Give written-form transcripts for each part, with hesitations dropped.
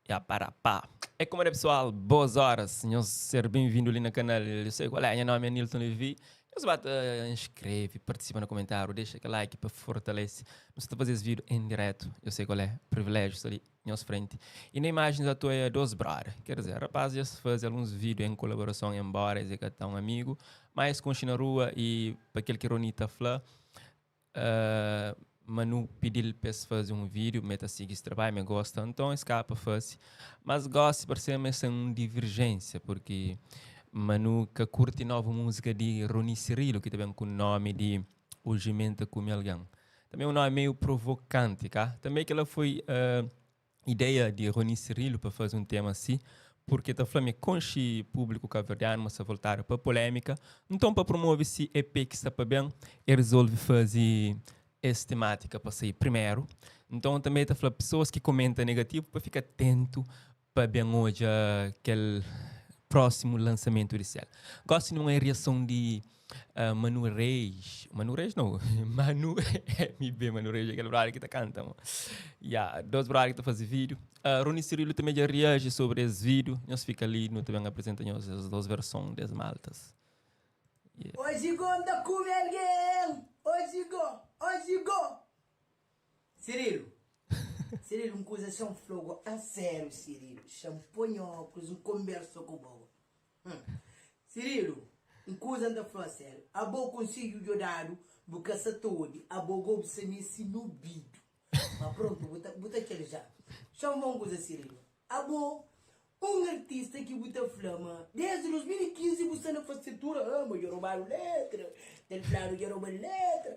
Ya para pa. É como é pessoal, boas horas, nhos ser bem-vindo ali na canal. Eu sei qual é, nha nome é Nilton Levi. Nhos bata inscreve, participa no comentário, deixa aquele like para fortalece. Nós está fazer esse vídeo em direto. Eu sei qual é, privilégio estar ali nhos frente. E na imagem já estou a dois brother. Quer dizer, rapaz, já faz alguns vídeos em colaboração, embora esse que tá um amigo, mas com na rua e para aquele que Ronita fla, Manu pidi-l pa es faze un vídiu, ma el ta sigi es trabadju, ma el gosta, nton es kaba pa faze. Mas gósi parse ma es ten un diverjénsia, purki Manu ka kurti novu múzika di Rony Cirilo, ki ta ben ku nómi di Oji Mi N Ta Kume Algen. Tanbê un nómi meiu provokanti, ka? Tanbê kel-la foi Ideia di Rony Cirilo pa faze un tema si, purki el ta fla ma e konxe públiku kabuverdianu ma sta voltadu pa polémika, nton pa promove si EP ki sta pa ben, el rizolve faze es temátika pa sai primeru. Nton tanbe el ta fla pesoas ki komenta negativu pa fika atentu pa ben odja kel prósimu lansamentu di sel. Gosi nun é riason di Manu Reis, Manu Reis não, Manu MB, Manu Reis é aquele brother que ta canta, mo. Yeah, dos brother que ta faze vídeo. Rony Cirilo também já reage sobre esse vídeo. Nós fica ali, nós também apresenta nós as duas versões des maltas. Yeah. Oji go N ta kume algen Oji go, oji go Cirilo, Cirilo un kuza xa N fla-u go A sériu Cirilo, xa N poi nha óklus N konbersa ku bo go Hum. Cirilo, un kuza N ta fla sériu, abo konsedju djo dadu, bu ka sa ta obi, abo go bu sa meste nobidu. Ma prontu, bu ta bu ta txal ja. Xa-m fla un kuza Cirilo, abo un artista ki bu ta fla ma desdi 2015 bu sta na fasetura, ah ma dja robadu letra, tel fladu dja roba letra,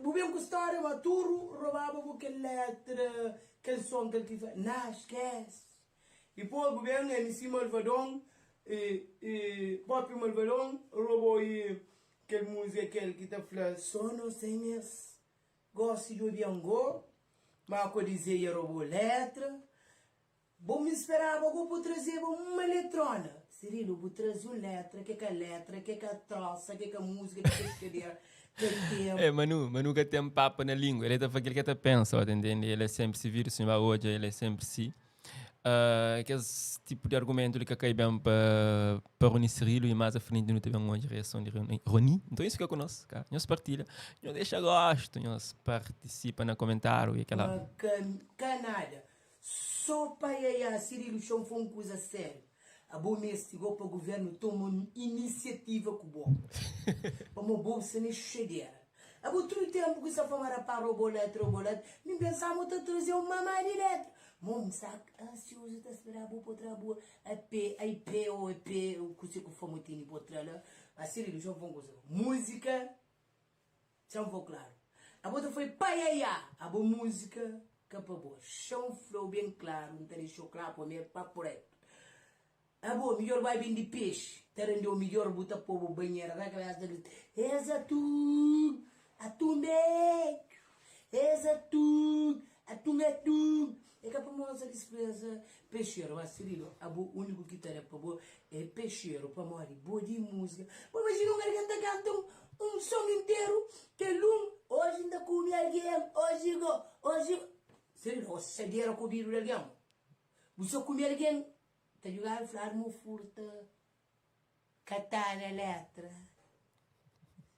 bu ben ku stória ma turu robaba bo kel letra, kel son kel ki fla, nah skese. Dipôs bu ben MC Malvadon e Popi Malvadon robô e kel múzika kel ki ta fla Só no sem es gosi di obi angó ma ko dizê e robô letra Bo mi speraba go bu trazeba uma letrona Cirilo bu traze un letra ke ka letra ke ka trosa ke ka múzika ke ka xadera ka tem. É Manu, Manu ka tem papa na língua, ele ta fla kel ke ta pensa, bo ta entende? Ele é sempre si vira si ba odja, ele é sempre si. Kes tipu di argumentu li ka kai ben pa pa Rony Cirilo y más a frenti nu ta ben odja reason di Rony. Nton nhos fika ku nos, ka? Nhos partilha, nhos dexa gostu, nhos partisipa na komentáriu y kela. Ma ka ka nada, so pa iaiá Cirilo Chão foi un kuza sériu. Abo meste go pa governo toma un iniciativa ku bo, pamo bo sta na xadera. Abo tudu tempu ki sta fla ma rapaz robo letra, robo letra, mi pensa mo ta traze un mama di letra. Mo mi sta ansioso ta spera bo po tra bo AP, IP ou EP, kuse ku fla mo tene po tra la. Ma Cirilo, dja fla un kuza, música Txan fla-u klaru. Abo ta foi pa iaiá! Abo múzika ka pa bo. Txan fla-u ben klaru, N ta dexa-u kla pa mi é papu retu. Abo, midjór bai bende pexi, ta rende-u midjór bu ta po bo banhera na kabésa ta grita, Es atun! Atun bedju! Es atun! Atun atun! É ka pamodi N sa dispreza pexeru, mas Cirilo, abo úniku ki ta da pa bo é pexeru, pamodi bo di múzika. Bo imajina un algen ta kanta un un son interu, kel un, oji N ta kume algen, oji go, oji. Cirilo, o xadera ku obidu di algen, bu sa kume algen, ta djugadu fladu ma bu furta katana letra.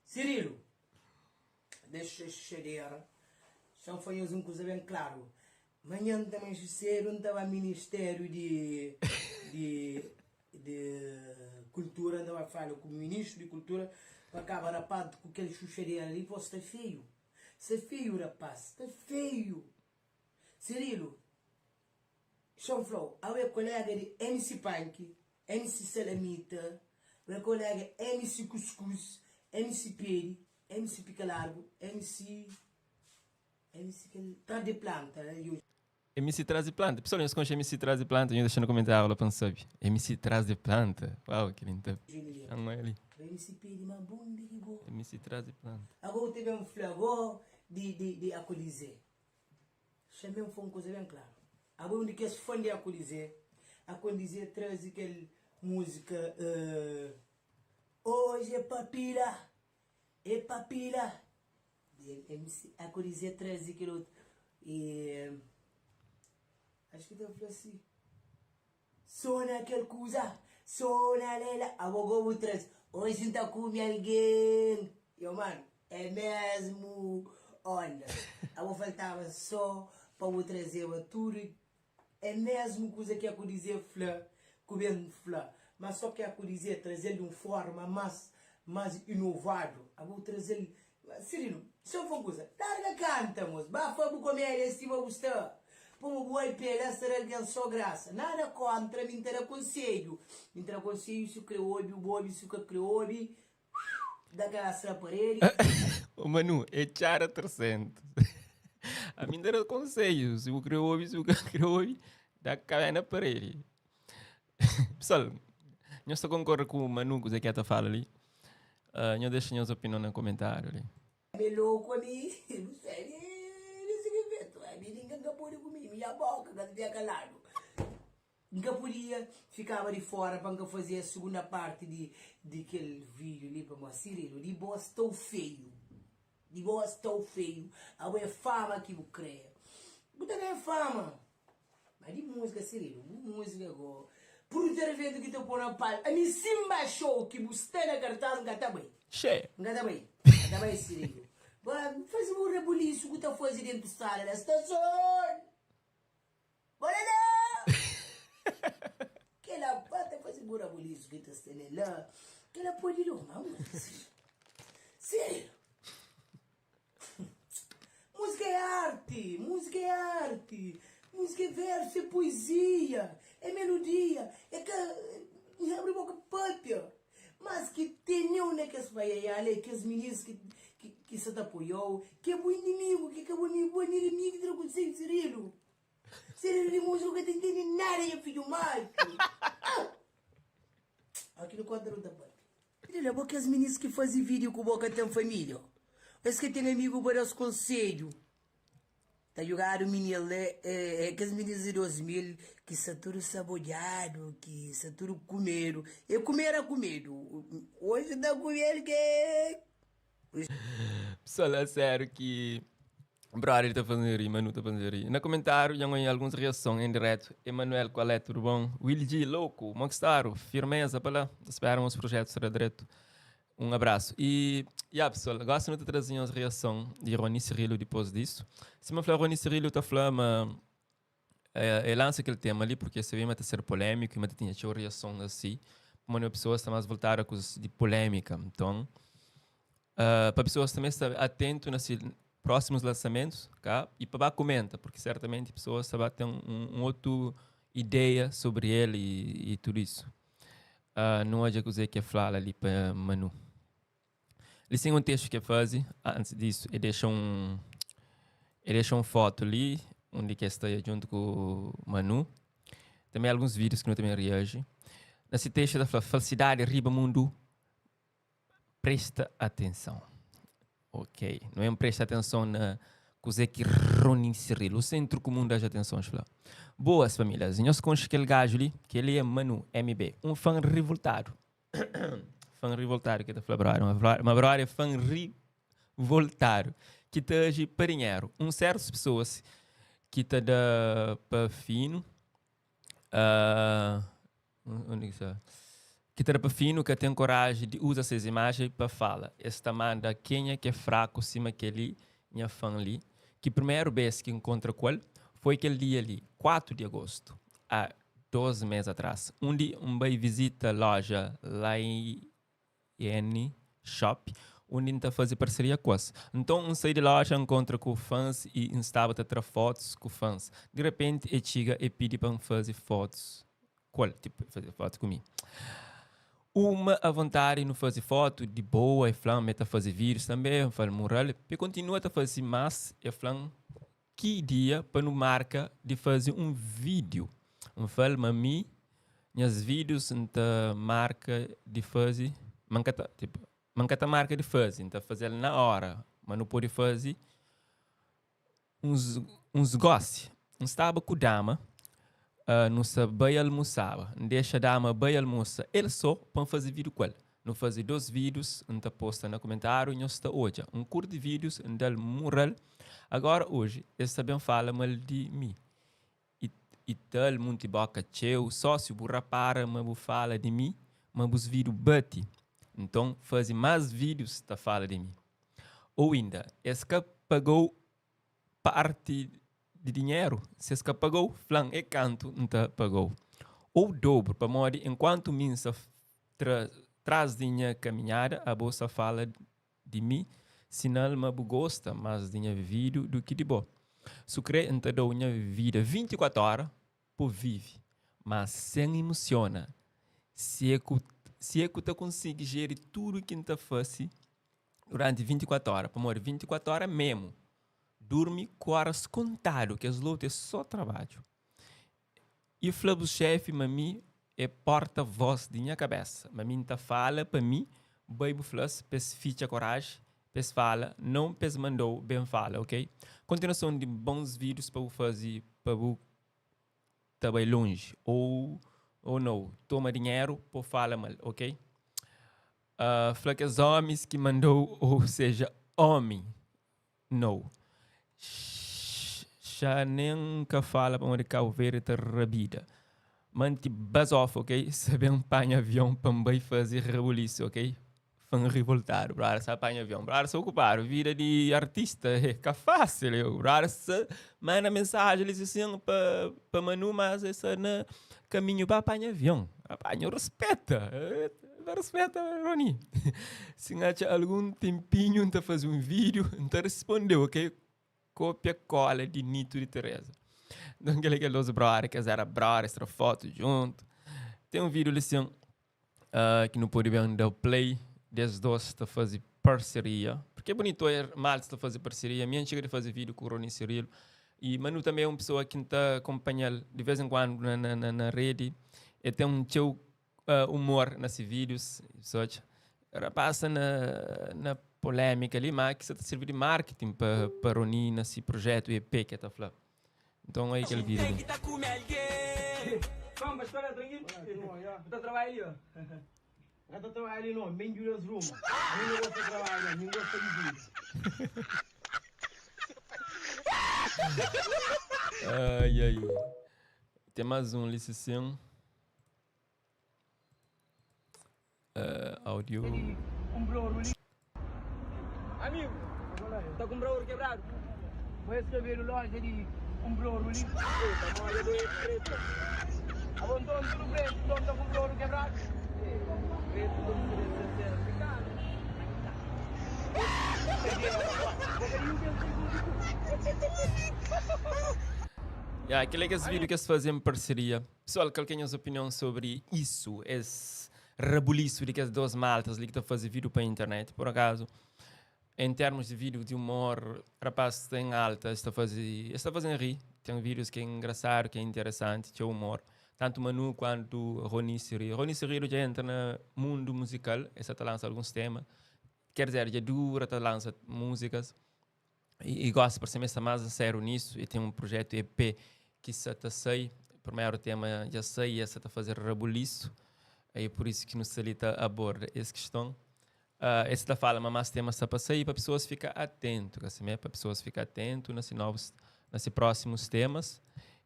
Cirilo. Dexa xadera. Xa N fla nhos un kuza ben klaru, Manhan N ta manxe sedu, N ta ba Ministériu di di di Kultura, N ta ba fala ku Ministru di Kultura pa kaba rapaz ku kel xuxadera li, pos sta feiu. Sta feiu rapaz, sta feiu. Cirilo, xa N fla-u, abo é kolega di MC Panki, MC Salamita, bo é kolega MC Kuskus, MC Pedi, MC Pika Largu, MC MC kel Traz di Planta e MC Traz di Planta, pessoal nhos konxe MC Traz di Planta? Nhos dexa na komentáriu la pa N sabe. MC Traz di Planta, uau kel li N ta ama el li. MC Pedi ma bom di ki bo. MC Traz di Planta. Ago bu ta ben fla go di di di Akolizé. Xa-m fla un kuza ben klaru. Abo é un di kes fan di Akolizé. Akolizé traze kel múzika Oji é pa pila. É pa pila MC Akodizé traze kel otu E acho ki ta fla si. So na kel kuza, so na lela Abo go bu traze, oji N ta kume algen Yo mano, é mesmu onda Abo faltaba so pa bu trazeba tudu É mesmu kuza ki aku dize fla ku ben fla Ma so ki aku dize trazel di un forma mas mas inovadu Abo bu trazel Cirino, so fla un kuza, larga kanta mos, ba fa bu komédia sima bu sta. Pamo bu ai pé la sta da algen so grasa. Nada kontra, mi N ta da konsedju. Mi N ta da konsedju si bu kre obi, bu obi, si bu ka kre obi, da grasa na paredi. Ô Manu, é txada 300. Ami N ta da konsedju, si bu kre obi, si bu ka kre obi, da kabé na paredi. Pessoal, nhos ta concorda ku Manu kuzê ki el ta fala li? Uh, nhos dexa nhos opinion na comentário li. Ami é louco ami bu sabe di significa ami ninguém ka pode ku mi minha boca ka ta calado nka podia ficaba di fora pa nka fazia segunda parte di di kel vídeo li pamodi Cirilo di bo sta feio di bo sta feio abo é fama ki bu kre bu ta ganha fama Ma di música Cirilo, bu música go Produtor evento ki ta pô na palco Ami si N ba show ki bu sta na cartaz N ka ta bai Xé. N ka ta bai N ka ta bai Cirilo Ba faze bu rebulisu ku ta faze dentu sala la sta son Bora la Kela ba ta faze bu rebulisu ki ta sta ne la Kela pode doma Cirilo. Múzika é arti, múzika é arti, múzika é versu, é poezia, é melodia, é ka abri boka papia. Mas ki teneu na kes paiaiá la é kes minis ki ki sa ta apoiau, ki é bu inimigu, ki ka bu amigu, bu inimigu ki ta da konsedju, Cirilo. Cirilo di múzika ka ta intende nada, nha fidju matxu. Ah! Aki nu konta nu ta papia. Di la bo kes minis ki fazi video ku bo ka ten familia es ka ten amigu pa das konsedju ta jugadu minil la é kes minis di 2000 ki sta tudu sabodjadu ki sta tudu kumedu e kume era kumedu oji ta kume ke. Pessoal a sério ki Brother ta faze ri, Manu ta faze ri. Na komentáriu dja N oia alguns reason en diretu. Emanuel, kual é? Tudu bon? Will G, louku! Mo ki staru? Firmeza pa la. Ta spera uns projetu será dretu. Un abrasu. I, ya pesoal, gosi nu ta traze nhos reason di Rony Cirilo dipos disu. Sima N fla, Rony Cirilo ta fla ma el lansa kel tema li purki el sabia ma ta ser polémiku i ma ta tinha txeu reason asi, pamodi ma pesoas sta más voltadu a kuzas di polémika. Nton, pa pesoas tanbe sta atentu na se próximus lansamentus, ka? I pa ba kumenta, purki sertamenti pesoas ta ba ten un otu ideia sobri el i tudu isu. Nu odja kuzê ki el fla li pa Manu. Li sin un textu ki el faze, antis disu el dexa un el dexa un fotu li undi ki el sta djuntu ku Manu. Tanbe alguns vídius ki nu ta ben reaji. Na se textu el ta fla, Falsidadi riba mundu Presta atenson. Ok, nu ben presta atenson na kuzê ki Rony Cirilo, o sentru ku mundu das atensons, fla. Boas famílias, nhos konxe kel gaju li? Kel-li é Manu MB, un fan rivoltadu. Fan rivoltadu ki ta fla brother, ma brother é fan rivoltadu ki ta aji pa dinheru. Un sertus pesoas ki ta da pa finu, uh, Undi ki sta? Ki ta da pa finu ka ten koraji di uza ses imajen pa fala. Es ta manda kenha ki é fraku sima kel-li nha fan li, ki primeru bes ki N kontra ku el foi kel dia li, 4 di agostu, a 2 mes atras, undi N bai vizita loja Laine Shop, undi N ta faze parseria ku es. Nton, N sai di loja, N kontra ku fans i N staba ta tra fotus ku fans. Di repenti, e txiga e pidi pa N faze fotus ku el, tipo, faze fotu ku mi. Uma avontadi nu faze fotu di boa, e fla-m ma e ta faze vídius tanbe, N fla-l mural, pa e kontinua ta faze mas, e fla-m Ki dia pa nu marka di faze un vídiu? N fla-l ma mi nhas vídius N ta marka di faze, ma N ka ta, tipo, ma N ka ta marka di faze, N ta faze-l na óra, ma nu pode faze uns, uns gósi. N staba ku dama, nu sta bai almusaba. N dexa dama bai almusa el sô pa N faze vídiu ku el. Nu faze 2 vídius N ta posta na kumentáriu nhos ta odja. N kurti vídius N da-l mural. Agora oji es ta ben fala mal di mi. i tal, munti boka txeu, sósiu bu rapara ma bu fala di mi, ma bus vídiu bati, nton faze más vídius ta fala di mi. Ou inda, es ka pagou parti di dinheru, si es ka pagou, flan é kantu N ta pagou, ou dobru, pamodi enkuantu mi N sa tra tras di nha kaminhada, abo sa fala di mi, sinal ma bu gosta mas di nha vidu du ki di bo. Su kre N ta dou nha vida 24 ora po vivi, mas sen imusiona, si é ku si é ku ta konsigi jeri tudu ki N ta fasi duranti 24 ora, pamodi 24 ora memu, durmi ku oras kontadu, kes lotu é so trabadju. I fla bu xefi ma mi é porta voz di nha kabesa, ma mi nta fala pa mi, bai bu fla-s pes fitxa koraji, pes fala, não pes mandou ben fala, ok? Kontinuason di bons vídeos pa bu fazi pa bu ta bai lonji ou ou nou, toma dinheru po fala mal, ok? Fla kes omis ki mandou ou seja omi Nou. Xa nen ka fala pamodi Cabo Verde ta rabida. Manti bazofa ok, sa ben panha avion pa N bai fazi rebulisu ok. Fan rivoltadu, brother sa panha avion, brother sa okupadu, vida di artista é ka fásil eu, brother sa manda mensajen li sin pa pa Manu mas e sa na kaminhu ba panha avion. Rapaz nhu rispeta. Ta rispeta Rony. Si N atxa algun tenpinhu N ta faze un vídiu N ta rispondeu ok. Kopia kola di Nito di Tereza. Nton kel-li kel dos brother ki es éra brother es tra fotu djuntu. Ten un vídiu li sin ki nu pode ben da play des dos ta faze parseria. Porque é bonito oja maltas ta faze parseria. Mi N txiga di faze vídiu ku Rony Cirilo i Manu tanbe é un pesoa ki N ta konpanha-l di vez en kuandu na redi. El ten un txeu humor na si vídeos, soca. Rapaz sta na, na polémica li, ma ki sa ta sirvi di marketing pa, pa Rony na si projeto EP ke ta fla. Então aí kel vídeo li. Ai ai. Tem mais um li sim. Audio. Ya, kel é kes vídeo ki es faze en parceria. Pessoal, kal ki é nhos opinion sobri isu, es rabulisu di kes dos maltas li ki ta faze vídeo pa internet? Por akazu, en termos di vídeo di humor, rapaz sta en alta, es ta faze, es ta fazen ri. Ten vídeos ki é engrasadu, ki é interesanti, txeu humor. Tantu Manu kuantu Rony Cirilo. Rony Cirilo dja entra na mundu muzikal, el sa ta lansa alguns tema. Ker dizer, dja dura ta lansa múzikas. E gosi parse ma e sta más a sériu nisu. E ten un projetu EP ki sa ta sai. Primeru tema dja sai i e sa ta faze rabulisu. E pur isu ki nu sta li ta aborda es kiston. E sa ta fala ma más temas sta pa sai pa pesoas fika atentu, ka simé? Pa pesoas fika atentu na si novus, na si prósimus temas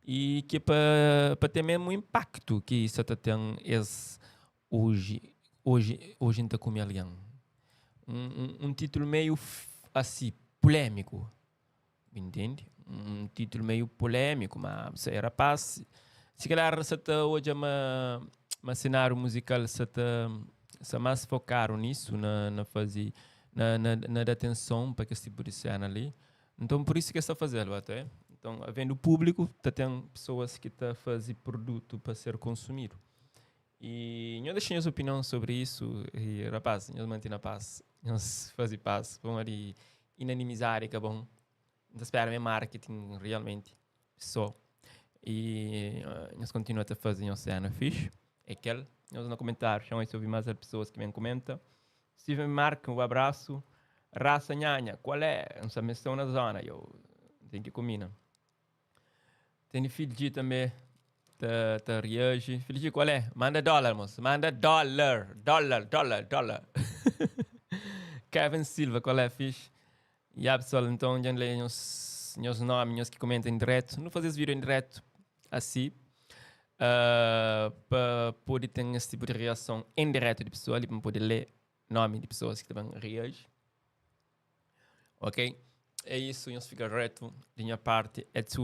i ki pa pa ten mesmu inpaktu ki sa ta ten es Oji, oji, oji N ta kume algen. Un, un, un titulu meiu asi, pulémiku. Bu intende? Un titulu meiu pulémiku, ma se rapaz, si kalhar sa ta odja ma, ma senáriu muzikal sa ta, sa más fokadu nisu, na, na faze, na, na, na da atenson pa kes tipu di sena li. Nton, pur isu ki es ta faze-l, ba ta. Nton, avendu públiku, ta ten pesoas ki ta faze produtu pa ser konsumidu. E nhos dexa nhos opinion sobri isu e rapaz nhos manti na paz nhos fazi paz pamodi inanimizadi ka bon N ta spera ma é marketing realmenti so e nhos kontinua ta fazi nhos sena fixi é kel nhos na komentariu txeu si obi mas pesoas ki ben komenta Steven Mark un abrasu Raça Nhanha kual é N sa mesteu na zona yo ten ki kumina. Tene Fidji tanbe ta ta reaji. Fidji kual é? Manda dólar, moço. Manda dólar. Dólar, dólar, dólar. Kevin Silva, qual é, fixe? Ya, pessoal, então já lê nhos, nhos nome, nhos que comentam em direto. Não fazer esse vídeo em direto. Asi, pa pode ten es tipu di reason en diretu di pesoa li, pa N pode lé nomi di pesoas ki ta ben reaji. Ok? É isu, nhos fika retu. Di nha parti é tudu.